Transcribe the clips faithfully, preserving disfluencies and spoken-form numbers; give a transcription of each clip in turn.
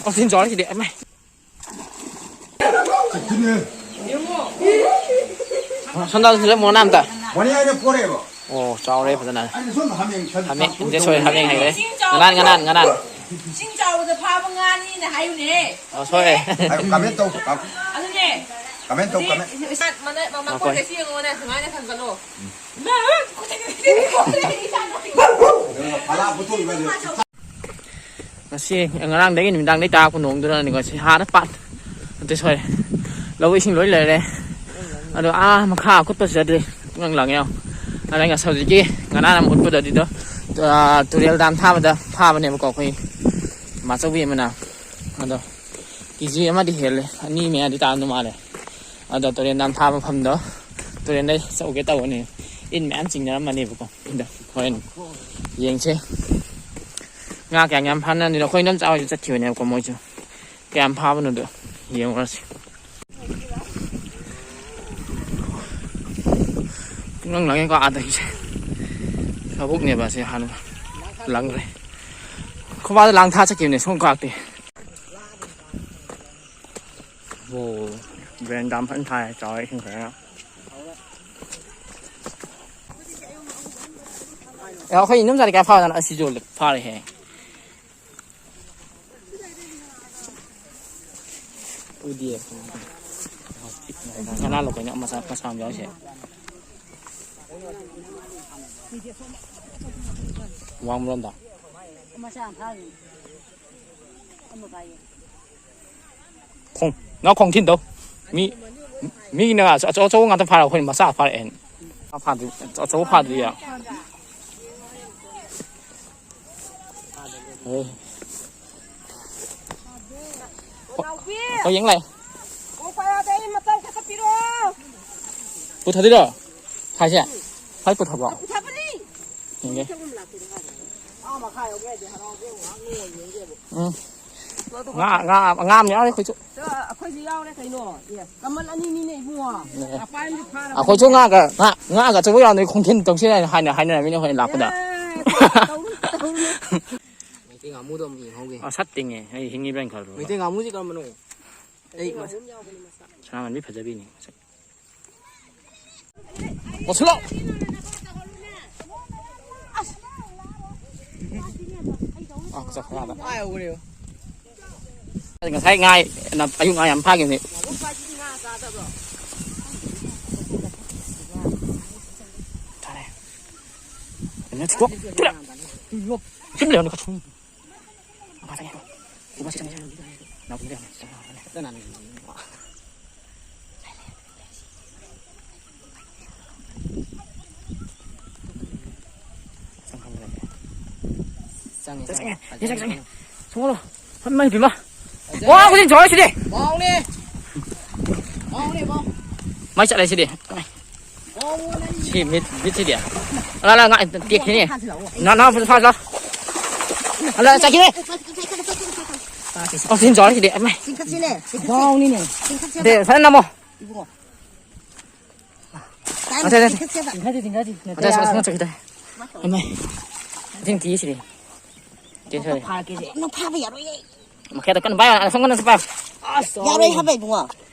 ꯑꯣ, ꯁꯤꯅ ꯆꯥꯎꯔꯦ ꯁꯤꯗꯤ꯫ ꯑꯃ꯫ ꯁꯣꯝꯗ ꯁꯤꯗ ꯃꯣꯅꯥ ꯑꯝꯇ꯫ ꯃꯣꯅꯤ ꯍꯥꯏꯅ ꯄꯣꯔꯛꯑꯦꯕ꯫ ꯑꯣ, ꯆꯥꯎꯔꯦ ꯐꯖꯅ꯫ ꯑꯩꯅ ꯁꯣꯝꯗ ꯍꯥꯃꯦꯡ ꯁꯟ ꯍꯥꯃꯦꯡ, ꯆꯥꯛ ꯏꯟꯗꯦ, ꯁꯣꯏ, ꯍꯥꯃꯦꯡ ꯍꯥꯏꯔꯦ꯫ ꯉꯅꯥꯟ, ꯉꯅꯥꯟ, ꯉꯅꯥꯟ꯫ ꯏꯁꯤꯡ ꯆꯥꯎꯕꯗ ꯐꯥꯕ ꯉꯥꯅꯤꯅ ꯍꯥꯏꯌꯨꯅꯦ꯫ ꯑꯣ, ꯁꯣꯏꯔꯦ꯫ ꯍꯥꯏꯌꯨ, comment ꯇꯧ, ꯀꯝ-, ꯑꯗꯨꯅꯦ꯫ Comment ꯇꯧ, comment꯫ ꯃꯅꯥ-, ꯃ-, ꯃꯀꯣꯟꯁꯦ ꯁꯤ ꯌꯦꯡꯉꯣꯅꯦ, ꯁꯨꯃꯥꯏꯅ ꯈꯟꯒꯠꯂꯣ꯫ ꯐꯂꯥ ꯄꯨꯊꯣꯛꯏꯕ ꯉꯁꯤ ꯉꯔꯥꯡꯗꯒꯤ ꯅꯨꯃꯤꯗꯥꯡꯗꯒꯤ ꯇꯥꯔꯛꯄ ꯅꯣꯡꯗꯨꯅꯅꯤꯀꯣ, ꯁꯤ ꯍꯥꯟꯅ ꯄꯥꯠ ꯅꯠꯇꯦ, ꯁꯣꯏꯔꯦ, ꯂꯧ ꯏꯁꯤꯡ ꯂꯣꯏ ꯂꯩꯔꯦ꯫ ꯑꯗꯣ ꯑꯥ ꯃꯈꯥ ꯑꯀꯨꯠꯄꯁꯤꯗꯗꯤ ꯄꯨꯡꯂꯪ ꯂꯪꯉꯦ꯫ ꯑꯗ ꯉꯁꯤ ꯍꯧꯖꯤꯛꯀꯤ ꯉꯔꯥꯡ ꯑꯃ ꯎꯠꯄꯗꯗꯤꯗꯣ, ꯑꯥ, ꯇꯨꯔꯦꯜ ꯗꯥꯝ ꯊꯥꯕꯗ ꯐꯥꯕꯅꯦꯕꯀꯣ ꯑꯩꯈꯣꯏ ꯃꯥꯆꯧꯕꯤ ꯑꯃꯅ꯫ ꯑꯗꯣ ꯀꯦ ꯖꯤ ꯑꯃꯗꯤ ꯍꯦꯜꯂꯦ, ꯑꯅꯤ ꯃꯌꯥꯗꯤ ꯇꯥꯔꯝꯗꯧ ꯃꯥꯜꯂꯦ꯫ ꯑꯗꯣ ꯇꯨꯔꯦꯟ ꯗꯥꯝ ꯊꯥꯕ ꯃꯐꯝꯗꯣ ꯇꯨꯔꯦꯟꯗꯩ ꯆꯠꯂꯨꯒꯦ ꯇꯧꯕꯅꯦ꯫ ꯏꯟ ꯃꯌꯥꯝ ꯆꯤꯡꯅꯔꯝꯃꯅꯦꯕꯀꯣ꯫ ꯑꯗ ꯍꯣꯔꯦꯟ ꯌꯦꯡꯁꯦ꯫ ꯉꯥ ꯀꯌꯥꯝ ꯌꯥꯝ ꯐꯥꯅꯗꯣꯏꯅꯣ? ꯑꯩꯈꯣꯏ ꯏꯗꯣꯝꯆꯥ ꯍꯣꯏꯁꯨ ꯆꯠꯈꯤꯕꯅꯦꯕꯀꯣ, ꯃꯣꯏꯁꯨ ꯀꯌꯥꯝ ꯐꯥꯕꯅꯣꯗꯣ ꯌꯦꯡꯉꯨꯔꯁꯤ꯫ ꯄꯨꯡꯂꯪ ꯂꯪꯉꯦꯀꯣ ꯑꯥꯗꯒꯤꯁꯦ꯫ ꯂꯧꯕꯨꯛꯅꯦꯕ ꯑꯁꯦ ꯍꯥꯟꯅ ꯂꯪꯈ꯭ꯔꯦ꯫ ꯈꯣꯏꯕꯥꯗꯣ ꯂꯥꯡ ꯊꯥ ꯆꯠꯈꯤꯕꯅꯦ ꯁꯣꯝ ꯀꯥꯔꯛꯇꯤ꯫ ꯑꯣ, ꯗ꯭ꯔꯦꯟ ꯗꯥꯝ ꯐꯖꯅ ꯊꯥꯏ, ꯆꯥꯎꯔꯦ ꯏꯁꯤꯡ ꯐꯖꯅ꯫ ꯑꯦ, ꯑꯩꯈꯣꯏ ꯏꯗꯣꯝꯆꯥꯗꯤ ꯀꯌꯥ ꯐꯥꯕꯖꯥꯠꯅꯣ? ꯑꯁꯤꯁꯨ ꯐꯥꯔꯦꯍꯦ꯫ ꯎꯗꯤꯌꯦ꯫ ꯉꯅꯥꯟ ꯂꯣ ꯀꯩꯅꯣ ꯃꯆꯥ, ꯃꯆꯥ ꯑꯃ ꯌꯥꯎꯔꯤꯁꯦ꯫ ꯋꯥꯡꯕ꯭ꯔꯣꯝꯗ꯫ ꯈꯣꯡ-, ꯉꯥ ꯈꯣꯡ ꯊꯤꯟꯗꯧ꯫ ꯃꯤ, ꯃꯤꯒꯤꯅ ꯑꯆꯧ-, ꯑꯆꯧꯕ ꯉꯥꯛꯇ ꯐꯥꯔꯒ ꯑꯩꯈꯣꯏꯅ ꯃꯆꯥ ꯐꯥꯔꯛꯑꯦ꯫ ꯉꯥ ꯐꯥꯗ꯭ꯔꯤ-, ꯑꯆꯧꯕ ꯐꯥꯗ꯭ꯔꯤꯌꯦ꯫ ꯑꯦ꯫ ꯅꯥꯎꯕꯤ! ꯑꯩꯈꯣꯏ ꯌꯦꯡ ꯂꯥꯛꯑꯦ꯫ ꯑꯣ, ꯄꯥꯏꯔꯗꯤ ꯑꯩ ꯃꯇꯝ ꯈꯛꯇ ꯄꯤꯔꯛꯑꯣ꯫ ꯄꯨꯊꯗꯣꯏꯔꯣ? ꯍꯥꯏꯁꯦ? ꯍꯥꯏ ꯄꯨꯊꯕ꯭ꯔꯣ? ꯄꯨꯊꯕꯅꯤ꯫ ꯌꯦꯡꯒꯦ꯫ ꯑꯥ ꯃꯈꯥ ꯌꯧꯒ꯭ꯔꯗꯤ ꯍꯔꯥꯎꯒꯦ, ꯉꯥꯏꯍꯥꯛ ꯅꯣꯡ ꯌꯦꯡꯒꯦꯕ꯫ ꯎꯝ꯫ ꯉꯥ, ꯉꯥ, ꯉꯥ ꯑꯃ ꯌꯥꯎꯔꯦ ꯑꯩꯈꯣꯏꯁꯨ꯫ ꯑ, ꯑꯩꯈꯣꯏꯁꯨ ꯌꯥꯎꯔꯦ ꯀꯩꯅꯣ꯫ ꯑꯦ, ꯀꯃꯜ ꯑꯅꯤꯅꯤꯅꯦ ꯏꯕꯨꯡꯉꯣ꯫ ꯑꯦ꯫ ꯃꯄꯥꯟꯁꯨ ꯐꯥꯔꯕꯅꯤꯅꯦ꯫ ꯑꯩꯈꯣꯏꯁꯨ ꯉꯥꯒ, ꯉꯥ, ꯉꯥꯒ ꯑꯆꯧꯕ ꯌꯥꯎꯔꯗꯤ ꯈꯣꯡꯊꯤꯟ ꯇꯧꯁꯦ ꯍꯥꯏꯅ ꯍꯥꯏꯅ-, ꯍꯥꯏꯅꯔꯝꯃꯤꯅꯦ ꯑꯩꯈꯣꯏ ꯂꯥꯛꯄꯗ꯫ ꯑꯦ, ꯇꯧꯔꯨ, ꯇꯧꯔꯨ꯫ ꯉꯥꯃꯨꯗꯣ ꯑꯃꯨꯛ ꯌꯦꯡꯍꯧꯒꯦ꯫ ꯑ, ꯁꯠꯇꯤꯡꯉꯦ꯫ ꯑꯩ ꯍꯤꯡꯉꯤꯕ꯭ꯔꯥ ꯍꯥꯏꯅ ꯈꯜꯂꯨꯔꯒ꯫ ꯃꯩꯇꯩ ꯉꯥꯃꯨꯁꯤ ꯀꯔꯝꯕꯅꯣ? ꯑꯩ ꯃꯁꯛ ꯁꯅꯥꯃꯟꯕꯤ ꯐꯖꯕꯤꯅꯤ ꯃꯁꯛ꯫ ꯂꯧꯁꯤꯜꯂꯣ! ꯑ, ꯆꯠꯈ꯭ꯔꯦ ꯑꯥꯗ꯫ ꯉꯁꯥꯏ ꯉꯥ, ꯑꯌꯨꯛ ꯉꯥ ꯌꯥꯝ ꯐꯥꯈꯤꯕꯅꯦ꯫ ꯐꯔꯦ꯫ ꯀꯩꯅꯣ ꯊꯤꯀꯣ? ꯁꯤꯝ ꯂꯩꯌꯣ, ꯀꯩꯁꯨꯝ꯫ ꯃꯈꯥ ꯆꯪꯉꯦ꯫ ꯎꯕ ꯁꯤ ꯆꯪꯉꯦ꯫ ꯅꯥꯎ ꯄꯨꯡ ꯀꯌꯥꯅꯣ? ꯆꯪꯉꯦ꯫ ꯆꯪꯉꯦ, ꯆꯪꯉꯦ, ꯆꯪꯉꯦ꯫ ꯆꯪꯉꯣ꯫ ꯏꯃꯥꯏ ꯄꯦꯝꯃ꯫ ꯐꯖꯔꯦ꯫ ꯋꯥ, ꯎꯆꯤꯟ ꯆꯥꯎꯔꯦ ꯁꯤꯗꯤ꯫ ꯃꯥꯎꯅꯦ꯫ ꯃꯥꯎꯅꯦ, ꯃꯥꯎ꯫ ꯃꯩ ꯆꯠꯂꯦ ꯁꯤꯗꯤ꯫ ꯃꯥꯎꯅꯦ꯫ ꯁꯤ ꯃꯤꯠ, ꯃꯤꯠꯁꯤꯗꯤ꯫ ꯑꯂꯥ, ꯑꯂꯥ, ꯉꯥ ꯇꯦꯛꯈꯤꯅꯤ꯫ ꯅꯥ, ꯅꯥ, ꯐꯥꯖ, ꯐꯥꯖ ꯂꯥꯎ꯫ ꯑꯂꯥ, ꯆꯠꯈꯤꯅꯤ꯫ ꯎꯆꯤꯟ ꯆꯥꯎꯔꯦ ꯁꯤꯗꯤ꯫ ꯑꯃ꯫ ꯆꯤꯡꯈꯠꯁꯤꯅꯦ, ꯆꯤꯡꯈꯠꯁꯤ꯫ ꯃꯥꯎꯅꯤꯅꯦ꯫ ꯆꯤꯡꯈꯠꯁꯦꯕ꯫ ꯗꯦ, ꯐꯖꯅ ꯅꯝꯃꯣ꯫ ꯏꯕꯨꯡꯉꯣ꯫ ꯇꯥꯏ, ꯑꯠꯆꯥ, ꯑꯠꯆꯥ꯫ ꯆꯤꯡꯈꯠꯁꯦꯕ꯫ ꯆꯤꯡꯈꯠꯁꯤ, ꯆꯤꯡꯈꯠꯁꯤ꯫ ꯅꯠꯇꯦ, ꯑꯠꯆꯥ, ꯑꯠꯆꯥ, ꯌꯥꯔꯣꯏ꯫ ꯆꯠꯈꯤꯗ꯫ ꯏꯃꯥꯏ꯫ ꯏꯁꯤꯡ ꯊꯤ ꯁꯤꯗꯤ꯫ ꯆꯦꯟꯊꯔꯦ꯫ ꯐꯥꯔꯛꯀꯦꯁꯦ꯫ ꯅꯪ ꯐꯥꯕ ꯌꯥꯔꯣꯏꯌꯦ꯫ ꯃꯈꯦꯠꯇ ꯀꯟꯅ ꯄꯥꯏꯌꯣ, ꯑꯁꯣꯝ ꯀꯟꯅꯁꯨ ꯄꯥꯏꯌꯣ꯫ ꯑꯁ, ꯌꯥꯔꯣꯏ ꯍꯥꯏꯕ ꯏꯕꯨꯡꯉꯣ꯫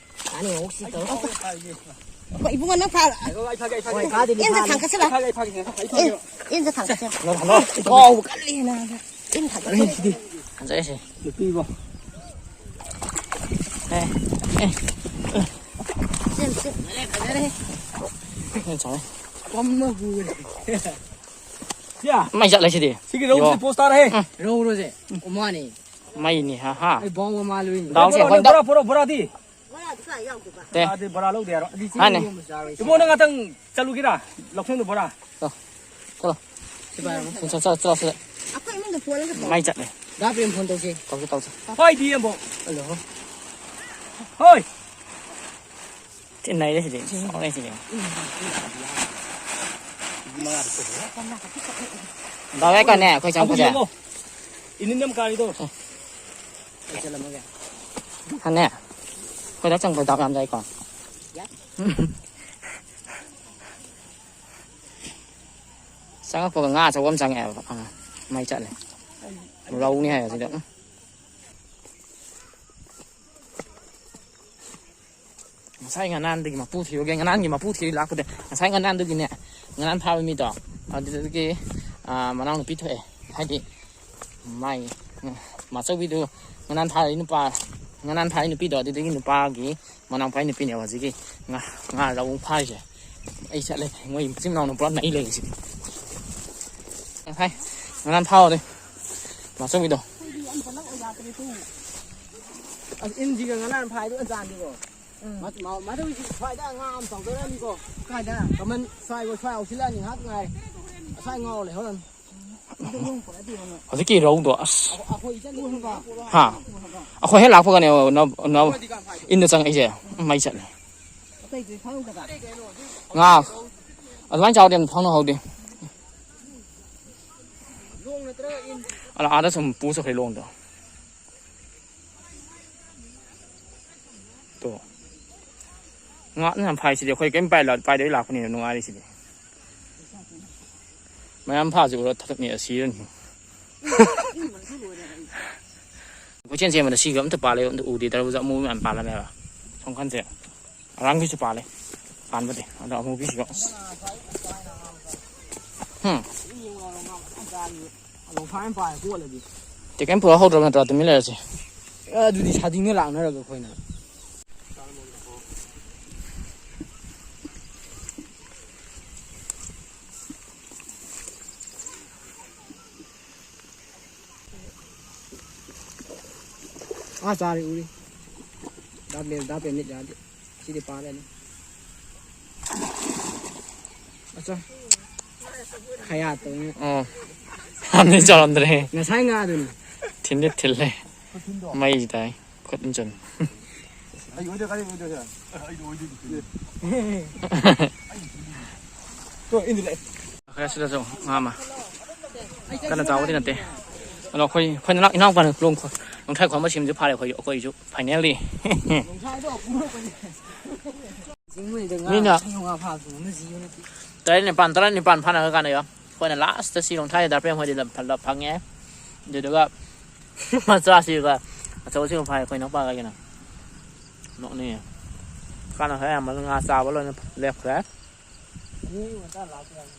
ꯀꯥꯅꯤ, ꯑꯃꯨꯛ ꯁꯤ ꯇꯧꯔꯣ꯫ ꯑꯩꯈꯣꯏ ꯏꯕꯨꯡꯉꯣ ꯅꯪ ꯐꯥ-, ꯑꯩ ꯐꯥꯒꯦ, ꯑꯩ ꯐꯥꯒꯦ, ꯑꯩ ꯐꯥꯒꯦ꯫ ꯏꯟꯗ ꯊꯥꯡꯀꯠꯁꯤꯔ? ꯑꯩ ꯐꯥꯒꯦ, ꯑꯩ ꯐꯥꯒꯦ, ꯑꯩ ꯐꯥꯒꯦ꯫ ꯏꯟ-, ꯏꯟꯗ ꯊꯥꯡꯀꯠꯁꯤꯔ? Hello, hello. ꯀꯥꯎꯕ ꯀꯜꯂꯤ ꯅꯪ꯫ ꯏꯟ ꯊꯥꯡꯀꯠꯁꯤꯔ? ꯐꯖꯩꯁꯦ꯫ ꯅꯨꯄꯤꯕꯣ꯫ ꯑꯦ, ꯑꯦ꯫ ꯆꯦꯟ, ꯆꯦꯟ꯫ ꯐꯖꯔꯦ, ꯐꯖꯔꯦ꯫ ꯐꯖꯔꯦ꯫ ꯄꯝꯃ ꯄꯨꯔꯦ꯫ ꯁꯤꯌꯥ꯫ ꯃꯩ ꯆꯠꯂꯦ ꯁꯤꯗꯤ꯫ ꯁꯤꯒꯤ ꯔꯧꯁꯦ ꯌꯣ꯫ ꯄꯣꯁ ꯇꯥꯔꯦꯍꯦ꯫ ꯎꯝ꯫ ꯔꯧꯔꯣꯁꯦ꯫ ꯃꯥꯅꯤ꯫ ꯃꯩꯅꯤ, ꯍꯥ, ꯍꯥ꯫ ꯑꯩ ꯕꯥꯎ ꯑꯃ ꯂꯣꯏꯅꯤ꯫ ꯗꯥꯎꯁꯦ ꯕꯣꯔꯥ, ꯍꯣꯏ, ꯗꯥꯎ-, ꯕꯣꯔꯥ, ꯕꯣꯔꯥ, ꯕꯣꯔꯥꯗꯤ? ꯕꯣꯔꯥꯗꯤ ꯀꯥꯏ ꯌꯥꯎꯗꯣꯏꯕ? ꯇꯦ꯫ ꯕꯣꯔꯥꯗꯤ ꯕꯣꯔꯥ ꯂꯧꯗꯦ ꯍꯥꯏꯔꯣ? ꯑꯗꯨꯗꯤ ꯆꯤꯡ ꯍꯥꯏꯅꯦ꯫ ꯌꯣꯟꯕ ꯆꯥꯔꯣꯏ꯫ ꯏꯕꯣ, ꯅꯪ ꯉꯥꯛꯇꯪ ꯆꯠꯂꯨꯒꯦꯔꯥ? ꯆꯠꯂꯣ꯫ ꯆꯠꯂꯣ꯫ ꯁꯤ ꯄꯥꯏꯔꯣ꯫ ꯆꯠꯂꯣ, ꯆꯠꯂꯣ, ꯆꯠꯂꯣ, ꯁꯤꯗ꯫ ꯑꯩꯈꯣꯏ ꯏꯃꯨꯡꯗ ꯄꯣꯠ ꯑꯃ ꯊꯝꯃꯣ꯫ ꯃꯩ ꯆꯠꯂꯦ꯫ ꯗꯥ ꯄ꯭ꯔꯦꯝ ꯐꯣꯟ ꯇꯧꯁꯦ꯫ ꯇꯧꯁꯦ, ꯇꯧꯁꯦ꯫ ꯍꯣꯏ, ꯗꯤ ꯑꯦꯝꯕꯣ꯫ ꯍꯜꯂꯣ꯫ ꯍꯣꯏ꯫ ꯊꯤ ꯅꯩꯔꯦ ꯁꯤꯗꯤ꯫ ꯁꯥꯎꯔꯦ ꯁꯤꯗꯤ꯫ ꯗꯥꯎ ꯌꯥꯏ ꯀꯥꯟꯅꯦ, ꯑꯩꯈꯣꯏ ꯆꯪꯉꯛꯄꯁꯦ꯫ ꯌꯦꯡꯉꯣ꯫ ꯏꯅꯤꯟ ꯌꯥꯝ ꯀꯥꯔꯤꯗꯣ꯫ ꯑꯦ꯫ ꯑꯩ ꯆꯠꯂꯝꯃꯒꯦ꯫ ꯍꯟꯅꯦ꯫ ꯑꯩꯈꯣꯏꯗ ꯆꯪꯕ ꯗꯥꯎ ꯌꯥꯝ ꯌꯥꯏꯀꯣ꯫ ꯌꯥꯏ꯫ ꯆꯪꯉꯛꯄꯒ ꯉꯥ ꯑꯆꯧꯕ ꯑꯃ ꯆꯪꯉꯛꯑꯦꯕ꯫ ꯑꯥ, ꯃꯩ ꯆꯠꯂꯦ꯫ ꯔꯧꯅꯤ ꯍꯥꯏ ꯑꯁꯤꯗ꯫ ꯎꯝ꯫ ꯉꯁꯥꯏ ꯉꯅꯥꯟꯗꯒꯤ ꯃꯄꯨ ꯊꯤꯔꯨꯒꯦ꯫ ꯉꯅꯥꯟꯒꯤ ꯃꯄꯨ ꯊꯤꯔꯨ ꯂꯥꯛꯄꯗ ꯉꯁꯥꯏ ꯉꯅꯥꯟꯗꯨꯒꯤꯅꯦ, ꯉꯅꯥꯟ ꯐꯥꯕ ꯃꯤꯗꯣ, ꯑꯗꯨꯗꯒꯤ, ꯑꯥ, ꯃꯅꯥꯎꯅꯨꯄꯤ ꯊꯣꯛꯑꯦ꯫ ꯍꯥꯏꯗꯤ ꯃꯥꯏ, ꯎꯝ, ꯃꯥꯆꯧꯕꯤꯗꯨ ꯉꯅꯥꯟ ꯐꯥꯔꯤ ꯅꯨꯄꯥ, ꯉꯅꯥꯟ ꯐꯥꯔꯤ ꯅꯨꯄꯤꯗꯣ, ꯑꯗꯨꯗꯒꯤ ꯅꯨꯄꯥꯒꯤ ꯃꯅꯥꯎꯄꯥꯒꯤ ꯅꯨꯄꯤꯅꯦꯕ ꯍꯧꯖꯤꯛꯀꯤ ꯉꯥ, ꯉꯥ ꯂꯧꯕ ꯐꯥꯔꯤꯁꯦ꯫ ꯑꯩ ꯆꯠꯂꯦ꯫ ꯃꯣꯏ ꯃꯆꯤꯟ ꯃꯅꯥꯎꯅ ꯄꯨꯔꯥ ꯅꯩ ꯂꯩꯔꯤꯁꯤꯗꯤ꯫ ꯉꯁꯥꯏ ꯉꯅꯥꯟ ꯐꯥꯎꯔꯦ꯫ ꯃꯥꯆꯧꯕꯤꯗꯣ꯫ ꯑꯁ, ꯏꯟꯁꯤꯒ ꯉꯔꯥꯡ ꯐꯥꯏꯗꯣ ꯑꯟꯖꯥꯟꯗꯤꯀꯣ꯫ ꯎꯝ꯫ ꯃ-, ꯃ-, ꯃꯗꯨꯒꯤ ꯁ꯭ꯋꯥꯏꯗ ꯉꯥ ꯑꯃ ꯇꯧꯗꯣꯔꯅꯤꯀꯣ꯫ ꯀꯥꯏꯗ? ꯀꯃꯟ ꯁ꯭ꯋꯥꯏ, ꯁ꯭ꯋꯥꯏ ꯌꯧꯁꯤꯜꯂꯛꯑꯅꯤ, ꯉꯥꯏꯍꯥꯛ ꯉꯥꯏ꯫ ꯉꯁꯥꯏ ꯉꯥꯎ ꯂꯩꯍꯧꯔꯅꯤ꯫ ꯑꯗꯨ ꯌꯣꯡ ꯄꯨꯔꯛꯑꯗꯤ ꯌꯦꯡꯉꯣ꯫ ꯍꯧꯖꯤꯛꯀꯤ ꯔꯧꯗꯣ ꯑꯁ꯫ ꯑꯩꯈꯣꯏ, ꯑꯩꯈꯣꯏ ꯏꯆꯟ ꯌꯣꯡ ꯄꯨꯔꯛꯑꯣ꯫ ꯍꯥ? ꯑꯩꯈꯣꯏ ꯍꯦꯛ ꯂꯥꯛꯄꯒꯅꯦ ꯅ-, ꯅ-, ꯏꯟꯗ ꯆꯪꯉꯛꯏꯁꯦ꯫ ꯃꯩ ꯆꯠꯂꯦ꯫ ꯑꯇꯩꯗꯨꯗꯤ ꯐꯥꯎꯗꯕ꯫ ꯉꯥ ꯑꯗꯨꯃꯥꯏꯅ ꯆꯥꯎꯗꯤ ꯑꯝꯇ ꯐꯥꯎꯅꯍꯧꯗꯦ꯫ ꯑꯗ ꯑꯥꯗ ꯁꯨꯝ ꯄꯨ ꯆꯠꯈ꯭ꯔꯦ ꯂꯣꯡꯗꯣ꯫ ꯇꯣ꯫ ꯉꯥ ꯌꯥꯝ ꯐꯥꯏꯁꯤꯗꯤ, ꯑꯩꯈꯣꯏ ꯀꯔꯤꯝ ꯄꯥꯏ-, ꯄꯥꯏꯗꯕꯤ ꯂꯥꯛꯄꯅꯤꯅ ꯅꯨꯡꯉꯥꯏꯔꯤꯁꯤꯗꯤ꯫ ꯃꯌꯥꯝ ꯐꯥꯁꯤ ꯎꯔ ꯊꯛꯅꯤ ꯁꯤꯔꯅꯤ꯫ ꯀꯣꯏꯆꯦꯟ ꯆꯦꯟꯕꯗ ꯁꯤꯒ ꯑꯝꯇ ꯄꯥꯜꯂꯦ, ꯑꯝꯇ ꯎꯗꯦ꯫ ꯇꯔꯕꯨꯖ ꯑꯃꯨꯕ ꯃꯌꯥꯝ ꯄꯥꯜꯂꯝꯃꯦꯕ ꯁꯣꯝ ꯀꯥꯟꯁꯦ꯫ ꯑꯔꯥꯡꯕꯤꯁꯨ ꯄꯥꯜꯂꯦ꯫ ꯄꯥꯟꯕꯗꯤ꯫ ꯑꯗꯣ ꯑꯃꯨꯕꯤꯁꯤꯁꯨ꯫ ꯍꯨꯝ꯫ ꯂꯣꯡꯐꯥꯏ ꯑꯃ ꯄꯥꯏ ꯀꯣꯠꯂꯗꯤ꯫ ꯇꯤꯀꯦꯟ ꯄꯨꯔꯛꯍꯧꯗ꯭ꯔꯕ ꯅꯠꯇ꯭ꯔꯣ? ꯇꯨꯃꯤꯟ ꯂꯩꯔꯁꯤ꯫ ꯑꯦ, ꯑꯗꯨꯗꯤ ꯁꯥꯗꯤꯡꯅ ꯂꯥꯛꯅꯔꯒ ꯑꯩꯈꯣꯏꯅ꯫ ꯑꯥ ꯆꯥꯔꯦ ꯎꯔꯤ꯫ ꯗꯥꯞ ꯂꯦꯟ, ꯗꯥꯞ ꯂꯦꯟ ꯃꯤꯠ ꯌꯥꯗꯦ꯫ ꯁꯤꯗꯤ ꯄꯥꯔꯦꯅꯦ꯫ ꯑꯆꯥ꯫ ꯈꯌꯥꯠꯇꯧꯅ꯫ ꯑꯣ꯫ ꯌꯥꯝꯗꯤ ꯆꯥꯎꯔꯝꯗ꯭ꯔꯦ꯫ ꯉꯁꯥꯏ ꯉꯥꯗꯨꯅꯤ꯫ ꯊꯤꯟꯗꯤ ꯊꯤꯜꯂꯦ꯫ ꯃꯩ ꯇꯥꯏ꯫ ꯈꯨꯠ ꯑꯃ ꯆꯟ꯫ ꯑꯩ ꯑꯣꯏꯗꯣꯏ ꯀꯔꯤ ꯑꯣꯏꯗꯣꯏ? ꯑꯩꯗꯣ ꯑꯣꯏꯗꯣꯏꯗꯤ꯫ ꯇꯣ, ꯏꯟꯗꯤ ꯂꯥꯛꯑꯦ꯫ ꯈꯔ ꯁꯤꯗꯁꯨ ꯉꯥ ꯑꯃ꯫ ꯀꯟꯅ ꯆꯥꯎꯕꯗꯤ ꯅꯠꯇꯦ꯫ ꯑꯗꯣ ꯑꯩꯈꯣꯏ, ꯑꯩꯈꯣꯏ ꯅꯅꯥꯎ-, ꯏꯅꯥꯎꯄꯥꯅ ꯂꯣꯡ-, ꯂꯣꯡꯊꯥꯏ ꯈꯣꯝꯕ ꯁꯦꯝꯁꯨ ꯐꯥꯔꯦ ꯑꯩꯈꯣꯏ, ꯑꯩꯈꯣꯏꯁꯨ finally꯫ ꯃꯤꯅ ꯇꯔꯦꯠ ꯅꯤꯄꯥꯟ, ꯇꯔꯥ ꯅꯤꯄꯥꯟ ꯐꯥꯅꯔ ꯀꯥꯟꯗ ꯌꯣ꯫ ꯑꯩꯈꯣꯏꯅ last ꯁꯤ ꯂꯣꯡꯊꯥꯏ ꯗꯥ ꯄ꯭ꯔꯦꯝ ꯍꯣꯏꯗꯤ ꯂꯞ-, ꯂꯞ ꯐꯪꯉꯦ꯫ ꯑꯗꯨꯗꯨꯒ ꯃꯆꯥꯁꯤꯒ ꯑꯆꯧꯕꯁꯤꯒ ꯐꯥꯏ ꯑꯩꯈꯣꯏ ꯏꯅꯥꯎꯄꯥꯒ ꯑꯩꯒꯅ꯫ ꯅꯣꯛꯅꯤꯡꯉꯦ꯫ ꯀꯥꯟꯅ ꯈꯔ ꯑꯌꯥꯝꯕꯅ ꯉꯥ ꯆꯥꯕ ꯂꯣꯏꯅ ꯂꯦꯞꯈ꯭ꯔꯦ꯫ ꯑꯅꯤ ꯉꯟꯇꯥ ꯂꯥꯛꯄ ꯌꯥꯅꯤ꯫